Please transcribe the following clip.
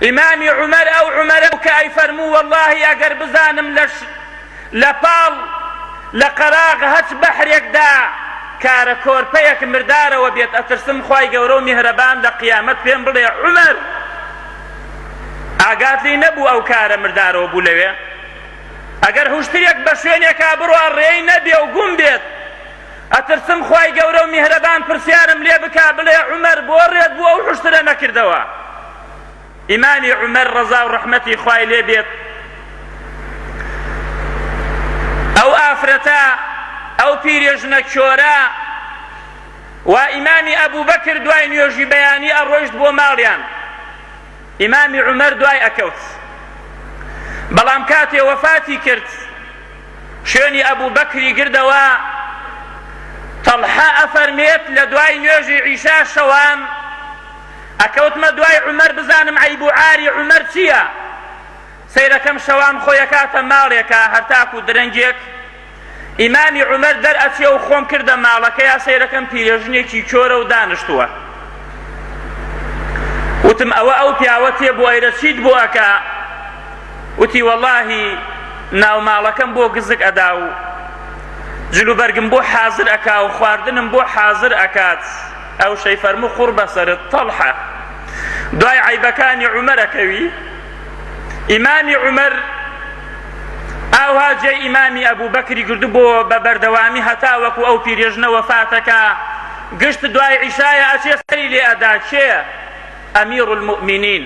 ئیمامی عومەر ئەو عومەرە بوو کە ئەیفەرموو وەڵاهی ئەگەر بزانم لە لە پاڵ لە قەراغ هەچ بەحرێکدا کارە کۆرپەیەک مردارەوە بێت ئەترسم خوای گەورە و میهرەبان لە قیامەت پێم بڵێ عومەر ئاگات لێی نەبوو ئەو کارە مردارەوە بوو لەوێ ئەگەر هوشترێک بە شوێنێکا بڕوا ڕێی نەبێ و گوم بێت ئەترسم خوای گەورە و میهرەبان پرسیارم لێ بکا بڵێ عومەر بۆ ڕێت بوو ئەو حوشترە نەکردەوە؟ ئیمامی عومەر ڕەزا و ڕەحمەتی خوای لێ بێت ئەو ئافرەتە ئەو پیرێژنە کۆرە وا ئیمامی ئەبوبەکر دوای نوێژی بەیانی ئەڕۆیشت بۆ ماڵیان ئیمامی عومەر دوای ئەکەوت بەڵام کاتێ وەفاتی کرد شوێنی ئەبوبەکری گردەوە، تەڵحە ئەفەرمێت لە دوای نوێژی عیشا شەوان ئەکەوتمە دوای عومەر بزانم عەیب و عاری عومەر چییە، سەیرەکەم شەوان خۆی ئەکاتە ماڵێکا هەرتاکو درەنگێک ئیمامی عومەر دەرئەچێ و خۆم کردە ماڵەکەیا سەیرەکەم پیرێژنێکی کۆرە و دانشتووە وتم ئەوە ئەو پیاوە تێ بۆ ئەیرە چیت بۆ ئەکا وتی وەڵاهی ناوماڵەکەم بۆ گزگ ئەدا و جلوبەرگم بۆ حازر ئەکا و خواردنم بۆ حازر ئەکات ئەو شەی فەرموو قوڕ بەسەرت تەڵحە دوای عەیبەکانی عومەر ئەکەوی ئیمامی عومەر ئاوها جێی ئیمامی ئەبوو بەکری گردبووەوە بە بەردەوامی هەتا وەکو ئەو پیرێژنە وەفاتەکە گشت دوای عیشایە ئەچێ سەری لێ ئەدا کێ ئەمیر المؤمنین.